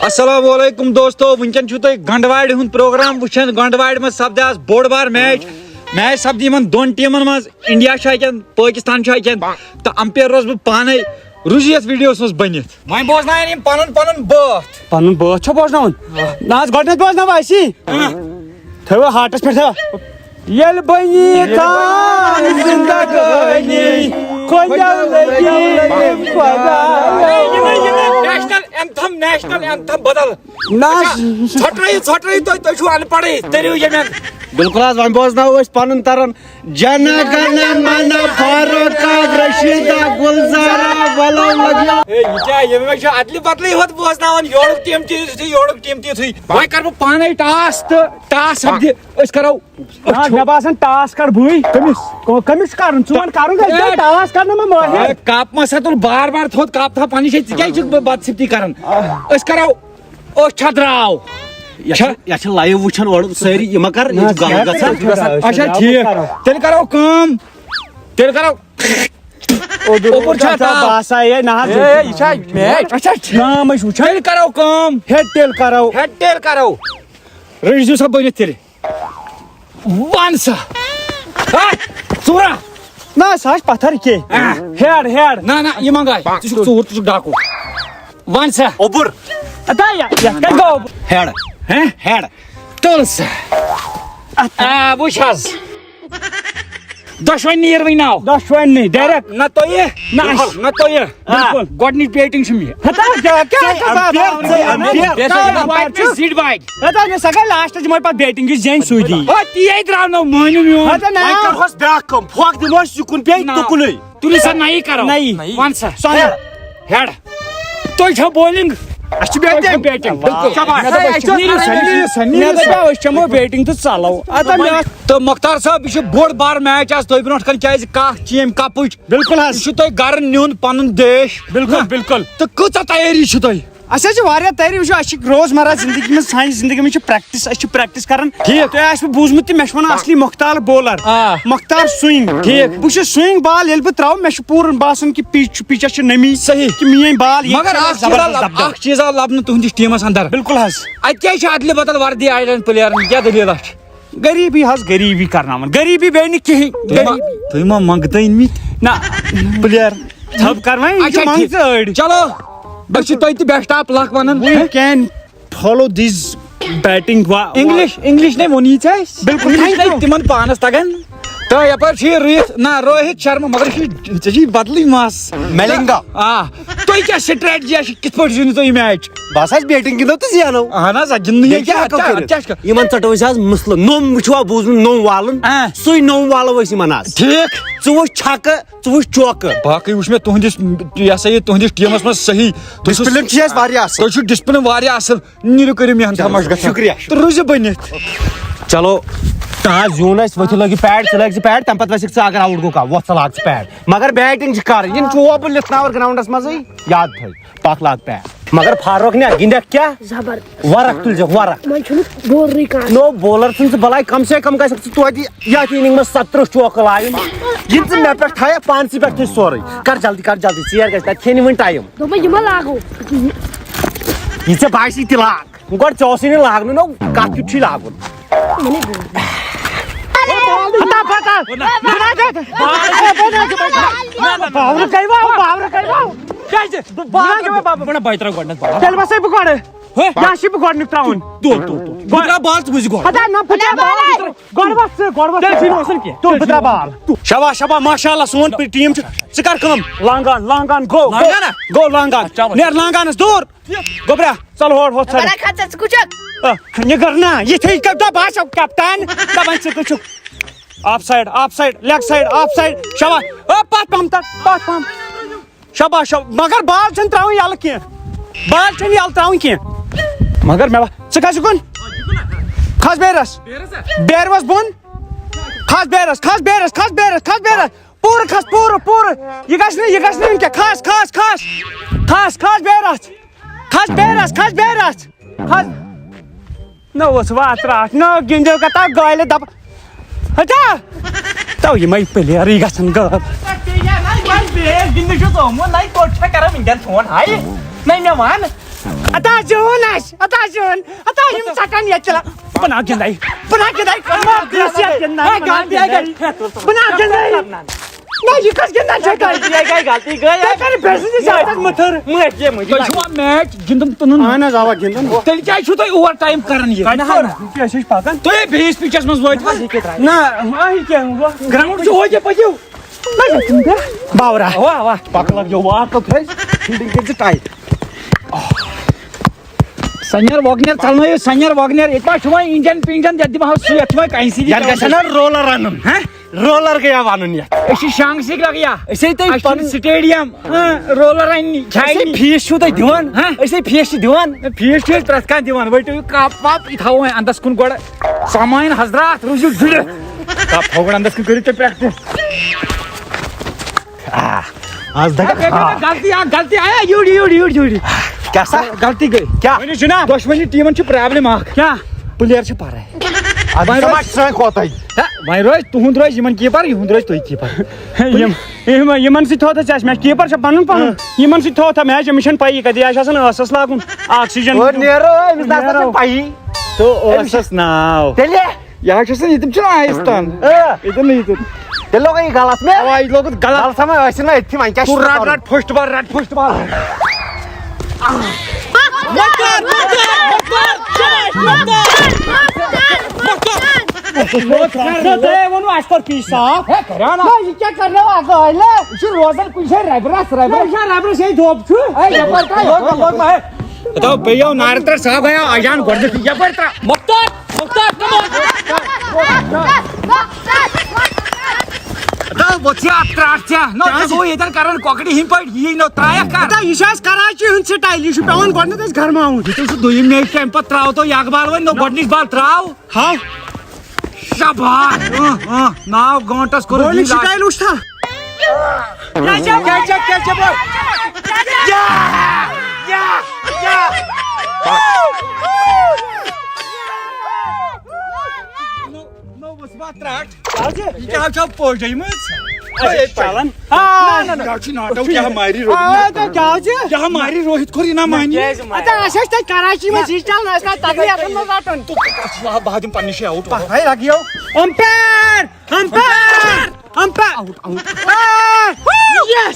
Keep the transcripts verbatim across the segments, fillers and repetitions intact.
السلام علیکم دوستو، وٕنکیٚن چھُو تُہۍ گنڈواڑِ ہُنٛد پروگرام وٕچھان۔ گنڈواڑِ منٛز سپدِ آز بوٚڑ بار میچ۔ میچ سپدِ یِمن دۄن ٹیمن منٛز، انڈیا چھُ اَتٮ۪ن، پٲکستان چھُ اَتٮ۪ن، تہٕ امپیر روزٕ بہٕ پانے۔ روٗزِو یتھ ویڈیوس منٛز بٔنِتھ۔ وۄنۍ بوزناون یِم پنُن پنُن بٲتھ۔ پنُن بٲتھ چھا بوزناوُن؟ نہ حظ، گۄڈٕنیتھ بوزناوو اسی۔ تھٲیِو ہارٹس پٮ۪ٹھ، تھٲیِو۔ ییٚلہِ بہٕ ییٖژاہ زندگٲنی کھۄنٛجو لٔگی خۄدایا۔ نیشنل اینتھم، نیشنل اینتھم بدل۔ نہ حظ۔ ژھۄٹرٲیِو، ژھۄٹرٲیِو تُہۍ، تُہۍ چھِو ان پڑھٕے، تٔرِو ییٚمٮ۪ن۔ بِلکُل حظ، وۄنۍ بوزناوو أسۍ پنُن تران۔ جن گن من فاروق رشید گلزار ولو لگیو۔ ہے، یہِ کیٛاہ، ییٚمہِ منٛز چھُ ادلہِ بدلٕے ہوت بوزناوان، یورُک ٹیم تہِ یُتھُے، یورُک ٹیم تہِ یُتھُے۔ وۄنۍ کرٕ بہٕ پانے ٹاس تہٕ ٹاس سپدِ، أسۍ کرو۔ آ، مےٚ باسان ٹاس کر بٕے۔ کٔمِس؟ کو-، کٔمِس چھُ کرُن؟ ژٕ وَن کرُن گژھِ ہے۔ ٹاس کرنہٕ مےٚ مٲہِر۔ ہے، کپ ما سا تُل بار بار تھوٚد، کپ تھاو پننہِ جایہِ، ژٕ کیٛازِ چھُکھ بدسِفتی کران؟ أسۍ کرو، أسۍ چھا درٛاو؟ یتھ چھا؟ چھِ، یتھ چھِ لایِو وٕچھان اورٕ سٲری، یہِ ما کر، یہِ چھُ غلط گژھان۔ اچھا، ٹھیٖک۔ تیٚلہِ کرو کٲم، تیٚلہِ کرو۔ اوٚدُر اوٚبُر چھا چھا تاو؟ باسان، ہے، نہ حظ۔ ہے، یہِ چھا میچ؟ اچھا، ٹھیٖک۔ نام ٲسۍ وٕچھان۔ تیٚلہِ کرو کٲم۔ ہے، تیٚلہِ کرو۔ ہے، تیٚلہِ کرو۔ رٔٹۍ زیو سا بٔنِتھ تیٚلہِ۔ وَن سا۔ ہے، ژوٗرا۔ نہ، سُہ حظ چھُ پتھر کینٛہہ۔ آ۔ Head, head. نہ، نہ، یہِ منٛگاے۔ ژٕ چھُکھ ژوٗر، ژٕ چھُکھ ڈاکوٗ۔ وَن سا۔ اوٚبُر۔ ادا، یہِ، یَتھ کَتہِ گوٚو؟ ہیڈ۔ ہیں؟ ہیڈ۔ تُل سا۔ آ، وٕچھ حظ۔ دۄشوٕنی نیٖروٕے ناو۔ دۄشوٕنی، ڈایریکٹ۔ نہ تۄہہِ۔ نہ اَسہِ۔ نہ تۄہہِ۔ آ۔ بِلکُل۔ گۄڈٕنِچ بیٹنگ چھِ مےٚ۔ ہتا، کیٛاہ، کیٛاہ، ژٕ کیٛاہ، بابا، ژٕ کیٛاہ، ژٕ کیٛاہ، کیٛاہ، ژٕ کیٛاہ، پتہٕ چھِ زِٹھ باج۔ ہتا، مےٚ سا گٔے لاسٹَس یِمَے پَتہٕ بیٹنگ یُس زینہِ سُے دی۔ او، تی ہے درٛاو نہٕ مٲنِو میون۔ ہتا، نہ۔ وۄنۍ کَرہوس بیٛاکھ کٲم، پھۄکھ دِمہوس یُکُن پیٚیہِ نہ۔ تُکُنُے۔ تُلِو سا نَیی کَرو۔ نَیی۔ وَن سا۔ سۄنٛدٕ۔ ہیڈ۔ تُہۍ چھو بولنگ؟ اَسہِ چھِ بیٹنگ۔ بیٹنگ، بِلکُل۔ شاباش۔ مےٚ دوٚپ، أسۍ چھِ، نیٖرِو سا، نیٖرِو سا، نیٖرِو سا۔ مےٚ دوٚپ، أسۍ چٮ۪مو بیٹنگ تہٕ ژَلو۔ اَدٕ مےٚ تہٕ مۄختار صٲب، یہِ چھُ بوٚڑ بار میچ آز تۄہہِ برونٛٹھ کَنہِ، کیٛازِ کَتھ چیم کَپٕچ۔ بِلکُل حظ۔ یہِ چھُ تۄہہِ گَرٕ نیُن پَنُن دیش۔ بِلکُل، نہ؟ بِلکُل۔ تہٕ کۭژاہ تیٲری چھِ تۄہہِ؟ اَسہِ حظ چھِ واریاہ تیٲری۔ وٕچھِو، اَسہِ چھِ روزمرہ زِندگی منٛز، سانہِ زِندگی منٛز چھِ پرٛیکٹِس، أسۍ چھِ پرٛیکٹِس کَران۔ ٹھیٖک۔ تۄہہِ آسِوٕ بوٗزمُت تہِ، مےٚ چھِ وَنان اَصلی مۄختار بولر۔ آ۔ مۄختار سُوِنٛگ۔ ٹھیٖک۔ بہٕ چھُس سُوِنٛگ بال ییٚلہِ بہٕ ترٛاوٕ، مےٚ چھُ پوٗرٕ باسان کہِ پِچ چھُ، پِچَس چھِ نٔمی۔ صحیح۔ کہِ میٛٲنۍ بال یی مگر خلاص اَکھ چیٖزا زبردست لب-، دَبدَب۔ اَکھ چیٖزا لَبنہٕ تُہٕنٛدِس ٹیٖمَس اَندَر۔ بِلکُل حظ۔ اَتہِ کیٛازِ چھِ اَدلہِ بدل وردی آیلینڈ پٕلیرَن؟ کیٛاہ دٔلیٖل اَتھ چھِ؟ غریٖبی حظ، غریٖبی کرناوان، غریٖبی بیٚیہِ نہٕ کِہیٖنۍ، تُہۍ ما، غریٖبی۔ تُہۍ ما منٛگتہٕ أنۍ مٕتۍ؟ نہ۔ پٕلیر۔ ژھۄپ کر وۄنۍ، یہِ چھِ اچھا، ٹھیٖک۔ منٛگژٕ أڑۍ۔ چلو، أسۍ چھِ تۄہہِ تہِ best of luck وَنان۔ We can follow this batting وا-، English، English نے ووٚنی ژےٚ اَسہِ؟ بِلکُل، English thank نے you۔ تِمن پانس تگان۔ تہٕ یپٲرۍ چھُ یہِ رُیِتھ، نہ، روہِت شرما، مگر یہِ چھُ، ژےٚ چھُے بدلٕے مس۔ ملنگا۔ آ، تُہۍ کیٛاہ strategy چھِ، کِتھ پٲٹھۍ زیٖنِو تُہۍ یہِ میچ؟ بس حظ، batting گِنٛدو تہٕ زینو۔ اہن حظ، آ، گِنٛدنہٕ بیٚیہِ یہِ کیٛاہ ہٮ۪کو کیٛاہ، کٔرِتھ؟ کیٛاہ چھُ کَرُن؟ یِمن ژَٹو أسۍ آز مٕسلہٕ۔ نوٚم وٕچھوا بوٗزمُت، نوٚم والُن۔ آ۔ سُے نوٚم والو أسۍ یِمن آز۔ ٹھیٖک۔ ژٕ وٕچھ چھکہٕ، ژٕ وٕچھ چوکہٕ۔ باقٕے وٕچھ مےٚ تُہٕنٛدِس، یہِ ہسا یہِ تُہٕنٛدِس ٹیٖمس منٛز صحیح۔ تُہۍ چھِو، discipline چھِ اَسہِ واریاہ اَصٕل۔ تُہۍ چھِو discipline واریاہ اَصٕل۔ نیٖرِو کٔرِو محنت چلو، مشقت۔ شُکریہ۔ تہٕ روٗزِو بٔنِتھ۔ چلو، ٹاس زیوٗن اَسہِ، ؤتھِو لٲگِو pad، ژٕ لٲگۍ زِ pad، تَمہِ پَتہٕ وَسکھ ژٕ اگر out گوٚو کانٛہہ، وۄتھ ژٕ لاگ ژٕ pad۔ مگر batting چھِ کَرٕنۍ، یِم چھِ اوبُل لِتھناوَر ground منٛزٕے، یاد تھٲیِو۔ پَکھ لاگ pad۔ مگر فاروق نے گِنٛدکھ کیٛاہ؟ زبردست۔ ورق تُلۍ زیوکھ، ورق۔ وۄنۍ چھُنہٕ bowler کانٛہہ۔ No bowler چھُنہٕ ژٕ بَلاے، کم سے کم گژھکھ ژٕ توتہِ یَتھ inning منٛز ستترٕہ چوکہٕ لاگٕنۍ۔ یِم ژٕ مےٚ پٮ۪ٹھ تھایَکھ پانسٕے پٮ۪ٹھ تھٲے سورُے۔ کر جلدی، کر جلدی، ژیر گژھِ، تَتہِ کھیٚنہِ وٕنہِ time۔ دوٚپمَے یِمَے لاگو۔ یہِ ژےٚ باسی تہِ لاگ۔ گۄڈٕ ژےٚ اوسُے نہٕ لاگنُے، نو، کَتھ کیُتھ چھُے لاگُن؟ پھٹا، پھٹا۔ پاورٕ کَرِ وَو، پاورٕ کَرِ وَو۔ کیٛازِ؟ بہٕ پاورٕ کَرٕ وَو۔ بہٕ نہ بہٕ ترٛاوٕ گۄڈٕنٮ۪تھ پاور۔ تیٚلہِ وَسَے بہٕ گۄڈٕ۔ ہے؟ یہِ چھُے بہٕ گۄڈٕنیُک ترٛاوُن۔ تُل، تُل، تُل۔ بہٕ ترٛاوٕ بال، ژٕ بوٗزِ گۄڈٕ۔ ہتا، نہ، بہٕ ترٛاوٕ بال۔ گۄڈٕ وَس ژٕ، گۄڈٕ وَس تیٚلہِ ژٕ۔ چھُے نہٕ وَسان کینٛہہ۔ تُل، بہٕ ترٛاوٕ بال۔ شاباش، شاباش، ماشاء اللہ، سون ٹیٖم چھُ۔ ژٕ کر کٲم۔ لانگان، لانگان، گو، گو۔ لانگان ہا؟ گو لانگان۔ اچھا، وۄنۍ۔ نیر لانگانَس دوٗر۔ گوٚبرا، ژَل ہورٕ، ہُتھ side۔ برا کھژ ژٕ کُچک۔ آ، یہِ کر نا، یِتھٕے کٔنۍ دَپ بہٕ آسو کپتان، دَپان ژٕ کُچک۔ Off side، off side، leg side، off side۔ شاباش۔ آ، پتھ پہم تر، پتھ پہم۔ شاباش، شاباش۔ مگر بال چھَنہٕ ترٛاوٕنۍ یَلہٕ کینٛہہ۔ بال چھَنہٕ یَلہٕ ترٛاوٕنۍ کینٛہہ۔ مگر مےٚ وا-، ژٕ کھس یُکُن۔ کھس بیرس۔ بیرس بۄن۔ کھس بیرس، کھس بیرس، کھس بیرس، کھس بیرس۔ پوٗرٕ کھس، پوٗرٕ، پوٗرٕ۔ یہِ گژھِ نہٕ، یہِ گژھِ نہٕ وٕنکٮ۪ن۔ کھس، کھس، کھس۔ کھس، کھس بیرس۔ کھس بیرس، کھس بیرس۔ کھس۔ نہ اوس واتھ راتھ، نہ گِنٛدیو کتھا گالہِ دپ۔ ہتا۔ تو یِمے پلیرٕے گژھن غٲب۔ گِنٛدنہٕ چھُس آمُت، نَے کوٚت چھا کران وٕنکٮ۪ن فون؟ ہاے، نَے مےٚ وَن۔ ادا زیوٗن اَسہِ، ادا زیوٗن، ادا یِم ژَٹَن ییٚتہِ چلا۔ بہٕ نہ گِنٛدَے، بہٕ نہ گِنٛدَے، بہٕ نہ گِنٛدَے، بہٕ نہ گِنٛدَے۔ نہ، یہِ کۄس گِنٛدان چھےٚ تۄہہِ؟ یہِ گٔے غلطی، گٔے۔ تۄہہِ کَرِ بے عزتی زیادٕ مٔتھٕر۔ مٔتھۍ، یہِ مٔتھۍ۔ تُہۍ چھُوا میچ گِنٛدُن تُلُن؟ اہن حظ، اَوا، گِنٛدُن۔ تیٚلہِ کیٛازِ چھُو تُہۍ اوور ٹایم کَران یہِ؟ نہ، نہ، نہ، أسۍ چھِ پَکان۔ تُہۍ بیٚیِس پِچَس منٛز وٲتِو۔ نہ، آ، یہِ کیٛاہ گوٚو؟ گرٛاوُنٛڈ چھُ ہوٚتہِ، پٔکِو۔ باورا۔ اوا، اوا۔ پکھ لگ جو وار تو پھر۔ فیلڈنگ کٔرۍ زِ ٹایٹ۔ سنیر Wegener ژلنٲیِو، سنیر Wegener. ییٚتہِ ما چھُ وۄنۍ انجن پنجن، یتھ دِمہو سُہ، یتھ چھُ وۄنۍ کینسی۔ یتھ گژھِ نا رولر انُن۔ ہہ؟ رولر گٔیا ونُن یتھ۔ أسۍ چھِ شانٛگہٕ سۭتۍ لگیا۔ أسۍ ہے تۄہہِ اَسہِ چھُنہٕ پنُن سٹیڈیم۔ ہہ، رولر اننہِ، أسۍ ہے چھاینہِ۔ فیٖس چھِو تُہۍ دِوان؟ ہہ؟ أسۍ ہے فیٖس چھِ دِوان؟ فیٖس چھِ أسۍ پرٛٮ۪تھ کانٛہہ دِوان۔ ؤٹِو یہِ کپ وپ، یہِ تھاوو وۄنۍ اندس کُن گۄڈٕ۔ سامعیٖن حضرات، روٗزِو جُڑِتھ۔ کپ تھاوو گۄڈٕ اندس کُن، کٔرِو تُہۍ پرٛٮ۪کٹِس۔ آ، آز دَگہِ۔ ہے، بیٚیہِ گٔے غلطی اکھ، غلطی۔ آیا، یوٗرۍ، یوٗرۍ، یوٗرۍ، یوٗرۍ۔ کیٛاہ سا؟ غلطی گٔے۔ کیٛاہ؟ ؤنِو جِناب۔ دۄشوٕنی ٹیٖمَن چھِ پرابلم اکھ۔ کیٛاہ؟ پٕلیر چھِ پَرٕے۔ اَدٕ وۄنۍ سَمجھ روزِ، سٲنۍ کوتاہ یہِ؟ ہے، وۄنۍ روزِ، تُہُنٛد روزِ، یِمَن کیٖپَر، یِہُنٛد روزِ تُہۍ کیٖپَر۔ یِم، یِم، یِمَن سۭتۍ تھوٚو تہٕ ژےٚ، مےٚ کیٖپَر چھُ پَنُن پَنُن۔ ہاں۔ یِمَن سۭتۍ تھوٚو تہٕ میچ، أمِس چھَنہٕ پَیی کَتہِ، یہِ چھُ آسان ٲسَس لاگُن، آکسیٖجَن اور دیُن۔ نیرو، أمِس نہ آسان نیرو۔ پَیی۔ تو ٲسَس ناو۔ تیٚلہِ؟ یہِ حظ چھُ آسان، ییٚتٮ۪ن چھُنہٕ آیِس تان۔ آ۔ ییٚتٮ۪ن نہٕ ییٚتٮ۪ن۔ تیٚلہِ لوگُے یہِ غلط مےٚ۔ اَوا، یہِ لوگُت غلط۔ غلط سَمجھ ٲسِن وۄنۍ أتھی وۄنۍ کیٛاہ چھُ ژٕ رَٹ، کرُن؟ رَٹ، first ball، رَٹ، first ball۔ مۄکھ کر، مۄکھ کر، مۄکھ کر، مۄکھ کر۔ مۄکھ کر۔ تۄہہِ ووٚنوُ اَسہِ کوٚر پیٖس صاف۔ ہے، کَریو نا۔ نہ، یہِ کیٛاہ کَرنو اَکھ ٲلۍ؟ یہِ چھُ روزان کُنہِ جایہِ رَبہِ رَس، رَبہِ رَس۔ نہ، یہِ چھا رَبہِ رَس، یہِ دوٚب چھُ۔ ہے، یَپٲرۍ ترٛاو، یَپٲرۍ۔ لوگ ما، لوگ ما، ہے۔ دَپو، بیٚیہِ یِیو نارٕ ترٛٹھ صاحب، گٔیو اَجان گۄڈٕنیٚتھٕے۔ یَپٲرۍ ترٛاو۔ مۄختار، مۄختار، come on۔ دَپو، وۄتھ ژےٚ اَتھ ترٛٹھ ژےٚ۔ نو، ژےٚ گوٚو ییٚتٮ۪ن کران کۄکرِ ہِنٛدۍ پٲٹھۍ، یی نو ترٛایَکھ کر۔ دَپو، یہِ چھُ اَسہِ کراچی ہُنٛد style، یہِ چھُ پٮ۪وان گۄڈٕنٮ۪تھ اَسہِ گرماوُن۔ یہِ چھُ سُہ دوٚیِم میچ، تَمہِ پَتہٕ ترٛاو تو یہِ اخبار وۄنۍ، نو گۄڈٕنِچ بال تراو۔ ہاو۔ شاباش۔ اۭں، اۭں۔ ناو گٲنٹس کوٚر bowling style وٕچھ تھا۔ Catch up, catch up, catch up. یا، یا، یا۔ نو، نو، وٕچھ ما ترٛٹھ۔ کیٛازِ؟ یہِ کیٛاہ چھا پوجے منٛز؟ أسۍ چھِ چلان۔ آ۔ نہ، نہ، نہ۔ کیٛاہ چھُ ناٹو؟ کیٛاہ ماری روہِت؟ آ، تۄہہِ کیٛاہ چھُ؟ کیٛاہ ماری روہِت کوٚر یہِ نہ مانی؟ کیٛازِ مانی؟ اَدٕ اَسہِ ٲسۍ تَتہِ کراچی منٛز یہِ چلان، اَسہِ آسہِ تَتہِ یَتھ منٛز رَٹُن۔ تہٕ اَتھ چھُ وَہاب بہادِم پنٛنہِ جایہِ آوُٹ۔ پَتہٕ ہے لَگیو۔ Umpire! Umpire! Umpire! Out, out. Umpire! Yes!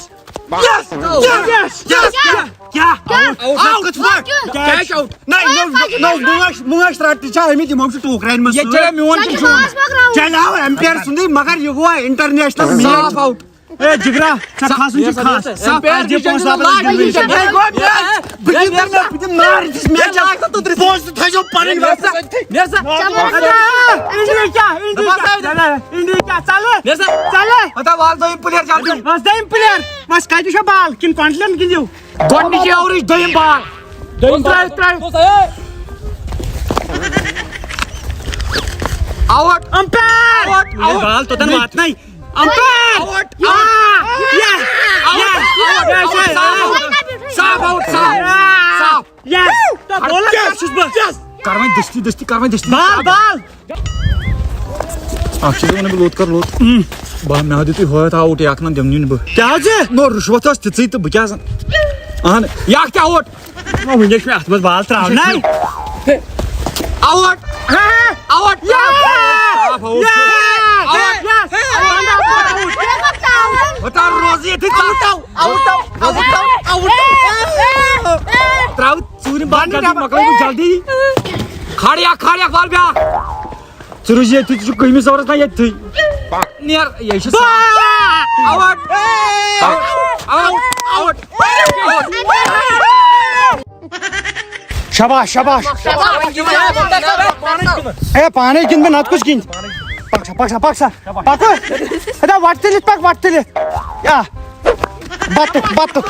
Yes! Yes! Yes! Yes! کیٛاہ؟ Out! Out! Out! Out! Catch out! نہ، نہ، نہ، مٲنٛچھ، مٲنٛچھ رَٹنہِ چھا آمٕتۍ، یِمو چھُ ٹوٗکرٮ۪ن منٛز ییٚتہِ سۭتۍ۔ چھا میون تیٚلہِ چھُ کِنہٕ چون؟ ماز مۄکلاوُن؟ چلے آو umpire سٕنٛدُے، مگر یہِ گوٚو international match۔ صاف out۔ اے جِگرا، ژےٚ کھسُن چھُ کھس۔ Umpire اَدٕ یہِ پونٛسہٕ واپس دِنہٕ۔ بہٕ دِمہٕ نہٕ، بہٕ دِمہٕ نار أکِس match۔ پونٛسہٕ تھٲیزیو پنٕنۍ واپس۔ نیر سا۔ اِنڈیا کیٛاہ؟ اِنڈیا کیٛاہ؟ ژَلے۔ اِنڈیا کیٛاہ؟ ژَلے۔ نیر سا۔ ژَلے۔ ہتا وال دٲیِم player جلدی۔ بس دوٚیِم player۔ بس کَتہِ چھےٚ بال؟ کِنہٕ کۄنٛٹلٮ۪ن گِنٛدِو؟ گۄڈٕنِچی اورٕچ دوٚیِم بال۔ دوٚیِم بال۔ ترٛٲوِتھ، ترٛٲوِتھ۔ Out۔ Umpire۔ Out۔ یہِ Out۔ بال توٚتَن واتنَے۔ Umpire۔ Out۔ آ۔ Yes۔ Out۔ Yes۔ Out۔ Out۔ صاف out۔ صاف out۔ صاف۔ صاف۔ Yes۔ تو bowler کَر چھُس بہٕ؟ Yes۔ کر وۄنۍ دٔستی، دٔستی، کر وۄنۍ دٔستی۔ بال، بال۔ اکھ چیٖز وَنہٕ بہٕ، لوٚت کر لوٚت۔ بہٕ، مےٚ ہا دیُتُے ہٲتھ out، یہِ اکھ نہ دِمہٕ نہٕ بہٕ۔ کیٛاہ حظ چھِ؟ نو، رُشوت ٲس تِژٕے تہٕ بہٕ کیٛاہ زَن۔ اہن، یہِ اکھ تہِ out۔ نہ، وٕنہِ چھُ مےٚ اَتھ منٛز بال ترٛاونَے۔ Out۔ Out۔ Out۔ Out۔ Out۔ Out۔ Out۔ Out۔ Out۔ Out۔ Out۔ Out۔ Out۔ Out۔ ترٛاو ژوٗرِم بال جلدی، مۄکلٲیِو جلدی۔ کھاڑ یا، کھاڑ یا، بال بیٛاکھ۔ ژٕ روٗز ییٚتھی، ژٕ چھُکھ کٔہمِس اوورَس تام ییٚتھی۔ نیر، یہِ چھُ صاف۔ Out۔ Out۔ Out۔ Out۔ شاباش، شاباش۔ اے، پانے گِنٛد مےٚ، نَتہٕ کُس گِنٛدِ؟ پَک سا، پَک سا، پَک سا، پَکھ۔ اَدا وَٹ تٔلِتھ پَک، وَٹ تٔلِتھ۔ یا۔ بَتُک، بَتُک۔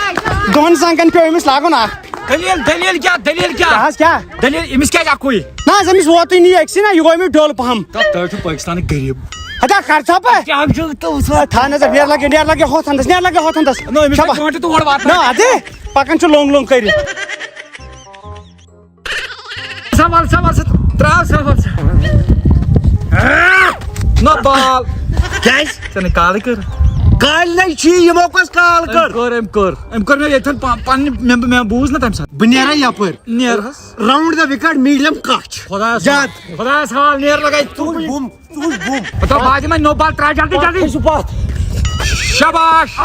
دۄن زنٛگن پیوٚو أمِس لاگُن اَکھ۔ دٔلیٖل، دٔلیٖل کیٛاہ، دٔلیٖل کیٛاہ؟ کیٛاہ حظ، کیٛاہ؟ دٔلیٖل، أمِس کیٛازِ اَکُے؟ نہ حظ، أمِس ووتُے نہٕ یہِ أکسٕے نہ، یہِ گوٚو أمِس ڈوٚل پَہَم۔ تہٕ تُہۍ چھِو پٲکِستانٕکۍ غریٖب۔ اَدا کَر ژھۄپہٕ۔ کیٛاہ حظ چھُ تہٕ وٕچھ حظ۔ تھاو نظر، نیر لَگہِ، نیر لَگہِ ہوٚتھ ہَندَس، نیر لَگہِ ہوٚتھ ہَندَس۔ نہ، أمِس چھِ شاباش۔ گٲنٛٹہِ تور واتنَس۔ نہ، اَدٕ پَکان چھُ لوٚنٛگ لوٚنٛگ کٔرِتھ۔ سا وَل سا، وَل سا، ترٛاو سا، وَل سا۔ نہ بال۔ کیٛازِ؟ ژےٚ نَے کالٕے کٔر۔ کالہِ نَے چھِ، یِمو کۄس کال أمۍ کٔر؟ کٔر، أمۍ کٔر۔ أمۍ کٔر مےٚ ییٚتھٮ۪ن پا-، پننہِ، مےٚ، مےٚ بوٗز نہ تَمہِ ساتہٕ۔ بہٕ نیرا یپٲرۍ۔ نیر حظ۔ Round the wicket, medium catch. خۄدایَس زیادٕ۔ حوال، خۄدایَس حوال، نیر لگے ژوٗنٛٹھۍ بُم، ژوٗنٛٹھۍ بُم۔ مطلب، بہٕ دِمے نوٚو بال ترٛاو، جلدی، جلدی۔ کھٔسِو پتھ۔ شاباش۔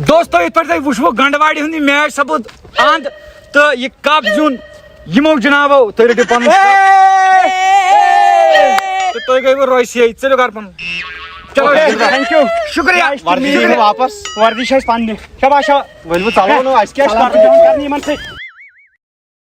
دوستو، یِتھ پٲٹھۍ تۄہہِ وٕچھوٕ، گنڈواڑِ ہُنٛد یہِ میچ سپُد اند تہٕ یہِ کپ زیوٗن یِمو جنابو۔ تُہۍ رٔٹِو پنُن cup۔ تہٕ تُہۍ گٔیوٕ رویسٕے، ژٔلِو گرٕ پنُن۔ چلو، okay، thank you، شُکریہ۔ وردی دِیِو واپس۔ وردی چھِ اَسہِ پننہِ۔ شاباش، شاباش۔ ؤلِو، ژلو نہٕ، اَسہِ کیٛاہ چھُ سلام کرُن؟ چھُ کرُن یِمن سۭتۍ۔